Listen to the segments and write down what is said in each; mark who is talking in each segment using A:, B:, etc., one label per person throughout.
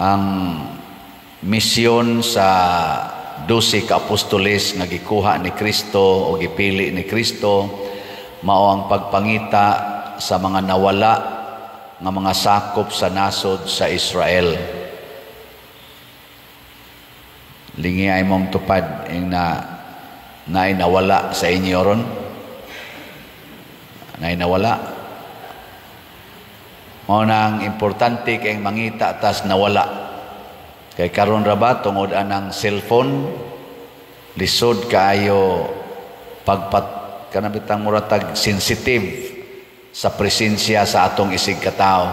A: Ang misyon sa 12 ka apostoles nga gikuha ni Kristo o gipili ni Kristo mao ang pagpangita sa mga nawala nga mga sakop sa nasod sa Israel. Lingi ay mong tupad ing na naay nawala sa inyo ron. Naay nawala. Mao nang importante kay mangita tas nawala. Kay karon ra ba, tungod anang cellphone, lisod kaayo pagpat kana bitang muratag sensitive sa presensya sa atong isig katawo.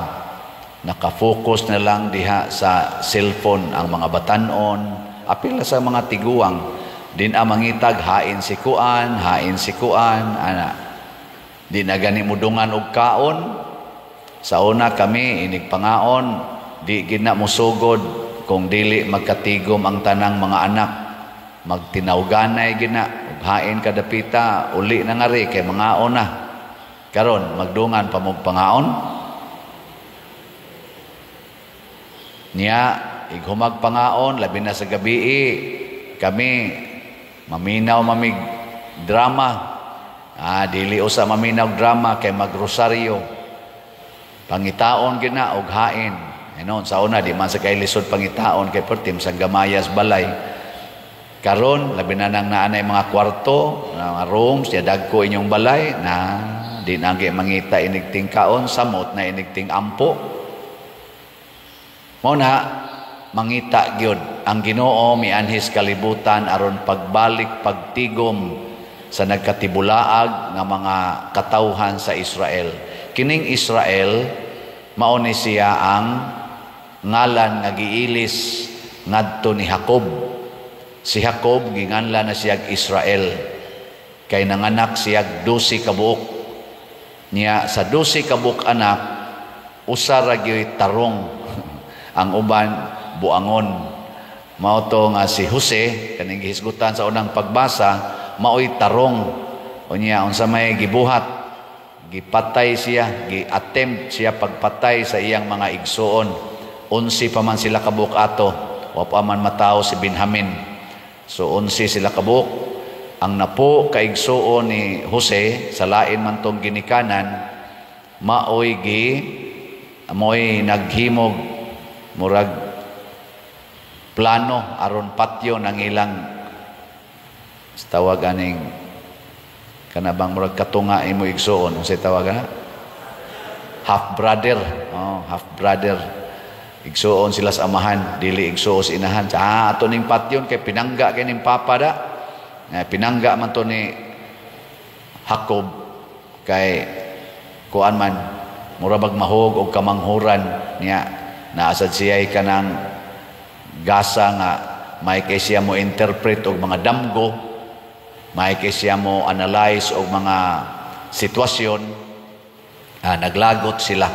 A: Nakafocus na lang diha sa cellphone ang mga batanon, apil na sa mga tiguang. Din ang mangitag hain si kuan, hain si kuan, ana. Di na gani mudungan og kaon. Sa una kami inig pangaon, di gina musugod kung dili magkatigom ang tanang mga anak. Magtinawganay gina, ug hain kadapita, uli na ngari kay mangaon na. Karon magdungan pa mog pangaon. Niya ighumag pangaon, labi na sa gabi, kami maminaw mamig drama. Dili usa maminaw drama kay magrosaryo. Pangitaon gina og hain. Inon sa una di man sa kay lisod pangitaon kay pertim sa gamayas balay. Karon labi na nang naanay mga kwarto, mga rooms, ya dagko inyong balay na di na mangita inig tingkaon, samot na inig ting-ampo. Mao na mangita gyud ang Ginoo mianhis kalibutan aron pagbalik pagtigom sa nagkatibulaag nga mga katawhan sa Israel. Kining Israel mao ni siya ang ngalan nga giilis ngadto ni Jacob. Si Jacob ginganlan na siyag Israel kay nanganak siyag 12 ka buok. Niya sa 12 ka buok anak, usa ra gyoy tarong, ang uban buangon. Mao to nga si Jose kaning gihisgutan sa unang pagbasa maoy tarong. Unya unsa may gibuhat, gipatay siya, gi-attempt siya pagpatay sa iyang mga igsuon. 11 pa man sila kabuok ato, wa pa man matawo si Benjamin. So 11 sila kabuok. Ang napo kaigsuon ni Jose sa lain man tong ginikanan maoy gi moy naghimog murag plano aron patyo ng ilang tawag aning kanabang murag katunga imo igsuon, unsay tawag ana, half brother. Oh, half brother, igsuon sila sa amahan, dili igsuon sa inahan. Ato ning patyon kay pinangga kay ning papa da. Pinangga man to ni Jacob kay kuan man mura bag mahog og kamanghuran niya. Naasad siya kanang gasa nga may kay siya mo interpret og mga damgo, may kay siya mo analyze og mga sitwasyon. Naglagot sila.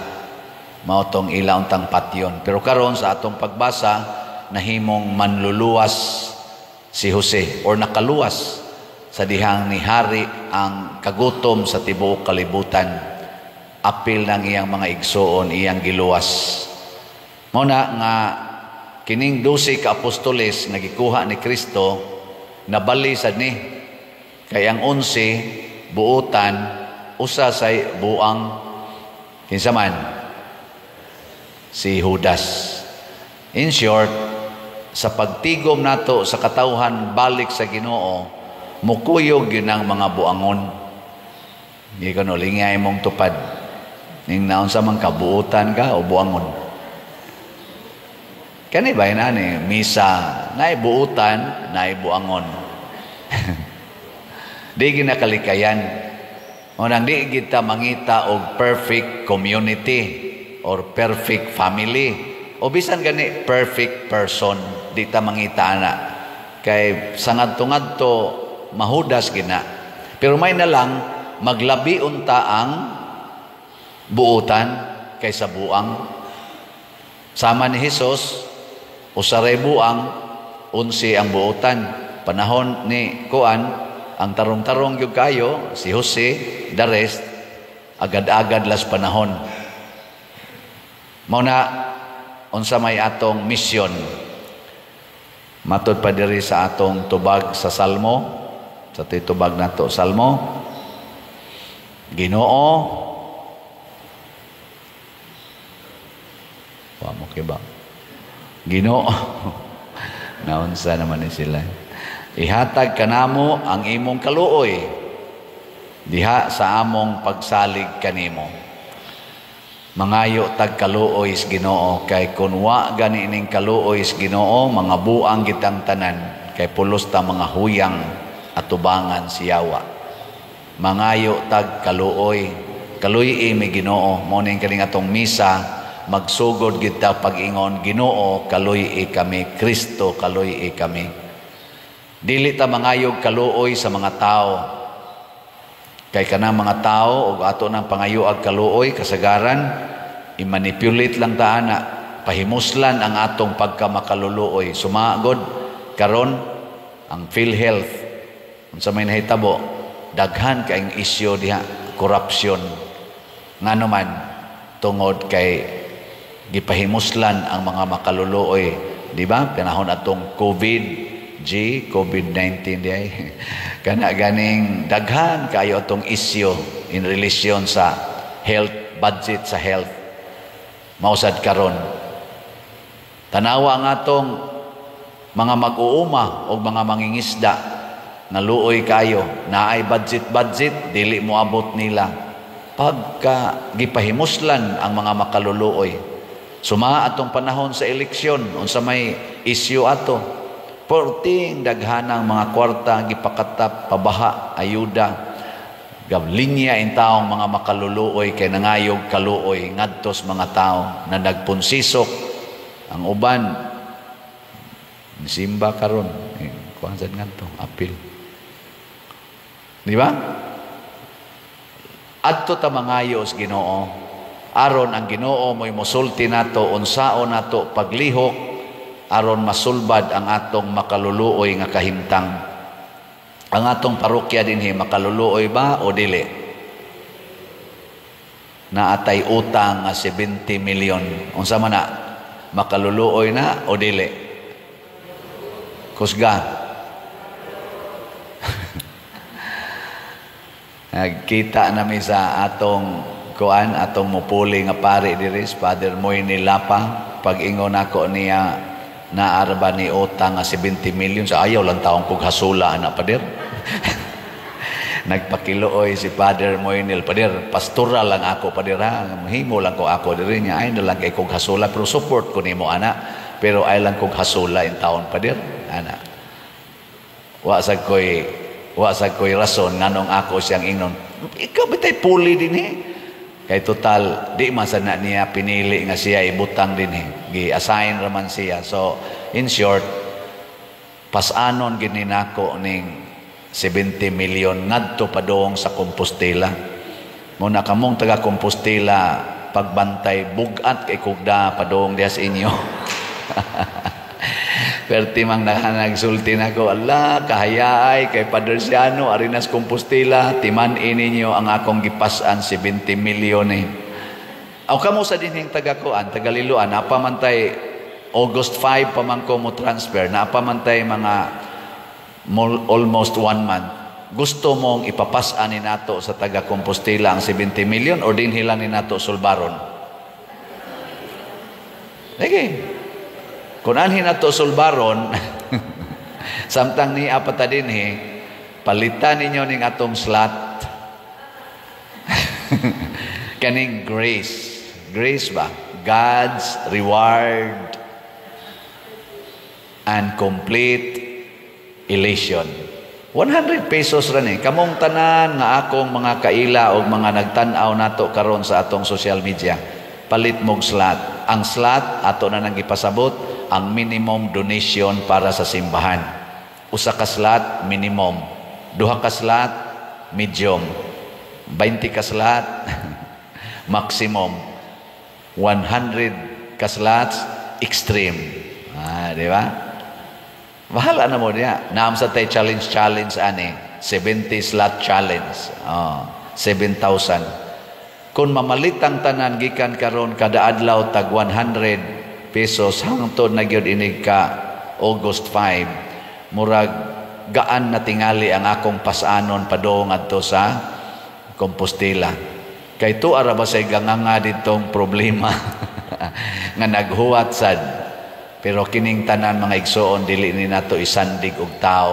A: Mao tong ila untang patyon. Pero karon sa atong pagbasa nahimong manluluwas si Jose or nakaluwas sa dihang ni hari ang kagutom sa tibuok kalibutan. Apil ng iyang mga igsuon iyang giluwas. Mao na nga kining 12 ka apostoles nga gikuha ni Kristo nabali sad ni kay ang 11 buotan, usa say buang. Kinsa man? Si Judas. In short, sa pagtigom nato sa katawhan balik sa Ginoo, mukuyog yun ang mga buangon. Hindi ko no, lingay mong tupad. Ning naon sa mang kabuutan ka o buangon. Kani ba yun ani? Misa, naibuutan, naibuangon. Di ginakalikayan. O nang di kita mangita og perfect community or perfect family. O bisan gani perfect person, di ta mangita ana. Kay sa ngadto-ngadto mahudas gina. Pero may na lang maglabi unta ang buutan kaysa buang. Sama ni Hesus, usaray buang, 11 ang buutan. Panahon ni kuan, ang tarong-tarong gyud kayo, si Jose, the rest, agad-agad las panahon. Mao na Unsa may atong mission? Matod pa diri sa atong tubag sa Salmo, sa tubag nato Salmo, Ginoo, wa mo kiba. Ginoo, naunsa naman ni sila. Ihatag kanamo ang imong kaluoy diha sa among pagsalig kanimo. Mangayo tag kaluoy sa Ginoo, kay kun wa gani ning kaluoy sa Ginoo, mga buang gitang tanan, kay pulos ta mga huyang atubangan siyawa. Mangayo tag kaluoy, kaluy mi Ginoo. Mo ning kaning atong misa, magsugod kita pag-ingon, "Ginoo, kaluy kami. Kristo, kaluy kami." Dili ta mangayog kaluoy sa mga tao, kay kanang mga tao og ato nang pangayoag kaluoy, kasagaran i-manipulate lang ta ana, pahimuslan ang atong pagkamakaluluoy. Sumagod karon ang PhilHealth, unsa may nahitabo, daghan kaayong isyu diha, corruption. Ngano man? Tungod kay gipahimuslan ang mga makaluluoy, di ba? Panahon atong COVID G, COVID-19 di ay. Kana ganing daghan kayo atong isyu in relation sa health, budget sa health. Mausad karon. Tanawa ang atong mga mag-uuma o mga mangingisda nga luoy kayo, naay budget-budget, dili mo abot nila. Pagka gipahimuslan ang mga makaluluoy. Suma atong panahon sa eleksyon, unsa may isyu ato, porting daghanang mga kwarta gipakatap, pabaha, ayuda, gab linya in taong mga makaluluoy kay nangayog kaluoy ngadtos mga tao na nagpunsisok. Ang uban simba karon, kuan sad ngadto apil, di ba? Adto ta mangayo sa Ginoo aron ang Ginoo mo'y mosulti nato unsaon nato paglihok aron masulbad ang atong makaluluoy nga kahimtang. Ang atong parokya dinhi, makaluluoy ba o dili? Naatay utang nga 70 million. Unsa man na? Makaluluoy na o dili? Kusga. Nagkita nami sa atong kuan, atong mupuli nga pare diri, Father Moy Nilapa. Pag-ingon ako niya, naarba ni utang nga 70 million, sa ayaw lang taong kog hasula ana, pader. Nagpakiluoy si Father Moynil, "Pader, pastoral lang ako, pader, ha, mahimo lang ko ako diri niya, ay na lang kay kog hasula, pero support ko nimo ana, pero ay lang kog hasula in taon, pader, ana." Wa sad koy rason nganong ako siyang ingnon, "Ikaw bitay puli dinhi?" Kay total, di man sad na niya pinili nga siya ibutang dinhi. Gi-assign raman siya. So, in short, pasanon gini nako ning 70 million ngadto padung sa Compostela. Muna kamong taga Compostela, pagbantay bugat kay kugda padung diha sa inyo. Perti mang nagsulti nako, "Ala, kahayaay kay Padre Siano, Arenas Compostela, timan-i ninyo ang akong gipasan 70 milyon eh." Aw kamo sa dinhing taga-kuan, taga-Liloan, napa man tay August 5 pa man ko mo transfer, napa man tay mga almost 1 month. Gusto mong ipapasan ni nato sa taga Compostela ang 70 million or dinhi lang ni nato sulbaron? Sige. Kung anhin nato sulbaron, samtang ni apata dinhi, palitan ninyo ning atong slot. Kaning grace. Grace ba? God's reward and complete elation. 100 pesos ra ni. Kamong tanan nga akong mga kaila o mga nagtan-aw nato karon sa atong social media, palit mog slot. Ang slot ato na nang gipasabot ang minimum donation para sa simbahan. Usa ka slot minimum, duha ka slot medium, 20 ka slot maximum, 100 ka slots extreme. Ah, di ba? Bahala na mo niya. Naam sa tay challenge challenge ani, 70 slot challenge. Oh, 7,000. Kung mamalitang tanan gikan karon kada adlaw tag 100 100 pesos hangtod na gyud inig ka August 5, murag gaan na tingali ang akong pasanon padung adto sa Compostela. Kay tuwa ra ba say ganganga ditong problema nga naghuwat sad. Pero kining tanan, mga igsoon, dili ni nato isandig og tao,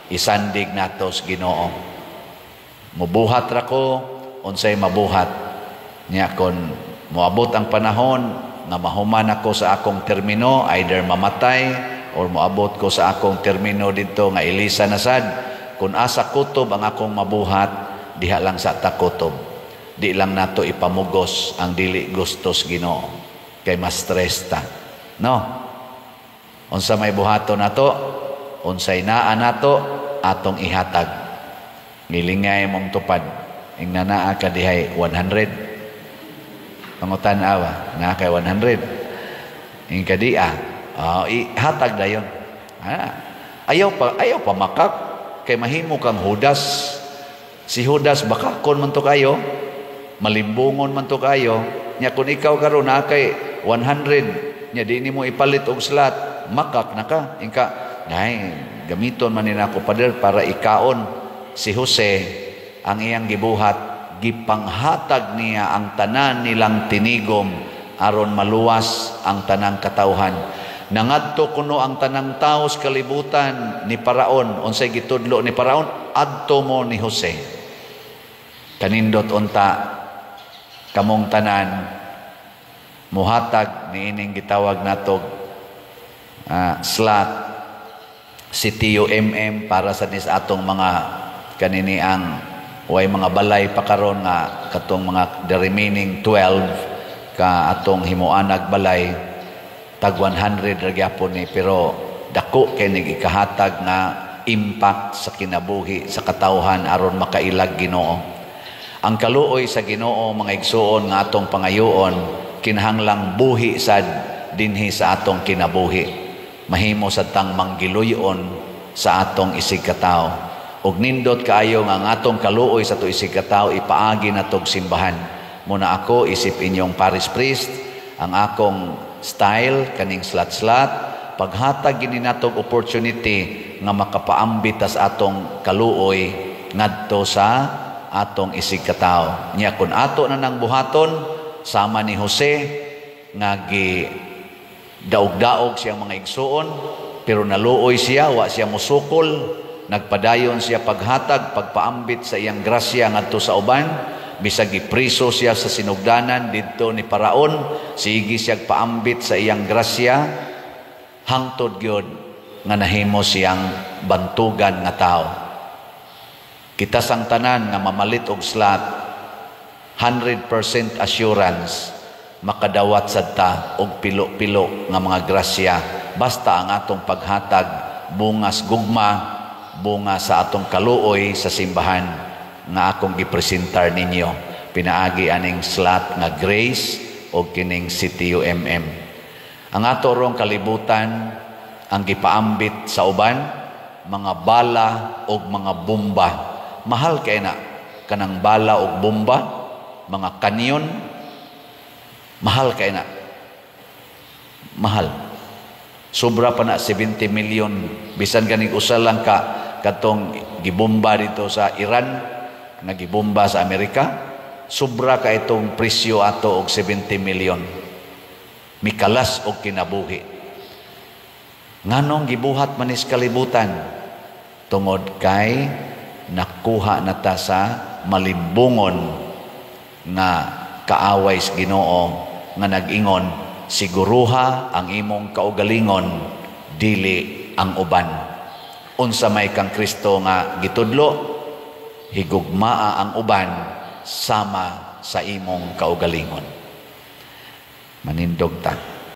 A: isandig nato sa Ginoo. Mubuhat ra ko unsay mabuhat niya. Kon moabot ang panahon nga mahuman ako sa akong termino, either mamatay or moabot ko sa akong termino didto nga ilisa na sad, kung asa kutob ang akong mabuhat, diha lang sa ta kutob. Di lang nato ipamugos ang dili gustos Ginoo kay mas stress ta, no? Unsa may buhaton nato, unsay naa nato, atong ihatag. Ngilingay mong tupad, ingna naa ka dihay 100. Pangutan awa, naa kay 100 ing kadia, oh, ihatag dayon. Ah, ayaw pa makak kay mahimo kang Judas. Si Judas, bakakon man to kayo, malimbungon man to kayo nya. Kung ikaw karon naa kay 100 nya di nimo ipalit og slot, makak na ka, ingka, "Ay, gamiton man ni nako, pader, para ikaon." Si Jose, ang iyang gibuhat, gipanghatag niya ang tanan nilang tinigom aron maluwas ang tanang katawhan. Nangadto kuno ang tanang tao sa kalibutan ni Paraon. Unsay gitudlo ni Paraon? "Adto mo ni Jose." Kanindot unta kamong tanan muhatag niining gitawag natog slot si TUMM para sa nis atong mga kanini ang way mga balay pa karon nga katong mga the remaining 12 ka atong himuanag balay. Tag 100 ra gyapon ni, pero dako kay nig ikahatag nga impact sa kinabuhi sa katawhan aron makailag Ginoo. Ang kaluoy sa Ginoo, mga igsuon, nga atong pangayoon, kinahanglang buhi sad dinhi sa atong kinabuhi. Mahimo sad tang manggiluyon sa atong isig katawo. Ug nindot kaayo nga ang atong kaluoy sa ato isig katawo ipaagi natog simbahan. Muna ako isip inyong parish priest, ang akong style kaning slat-slat, paghatag gini natog opportunity nga makapaambit tas atong kaluoy ngadto sa atong isig katawo. Nya kun ato na nang buhaton sama ni Jose nga gi daog-daog siyang mga igsuon, pero naluoy siya, wa siya musukol, nagpadayon siya paghatag, pagpaambit sa iyang grasya ngadto sa uban. Bisag gipriso siya sa sinugdanan didto ni Paraon, sige siya paambit sa iyang grasya hangtod gyud nga nahimo siyang bantugan nga tao. Kita sang tanan nga mamalit og slot, 100% assurance makadawat sad ta og pilo-pilo nga mga grasya, basta ang atong paghatag bungas gugma, bunga sa atong kaluoy sa simbahan nga akong gipresentar ninyo pinaagi aning slot nga Grace o kining CTUMM. Ang ato rong kalibutan ang gipaambit sa uban, mga bala og mga bomba. Mahal kay na kanang bala og bomba, mga kanyon, mahal kay na. Mahal. Sobra pa na 70 million, bisan ganing usa lang ka katong gibomba dito sa Iran nga gibomba sa Amerika, sobra ka itong presyo ato og 70 million. Mikalas og kinabuhi. Nganong gibuhat manis kalibutan? Tungod kay nakuha na ta sa malimbungon nga kaaway sa Ginoo nga nag-ingon, "Siguruha ang imong kaugalingon, dili ang uban." Unsa may kang Kristo nga gitudlo? Higugmaa ang uban sama sa imong kaugalingon. Manindog ta.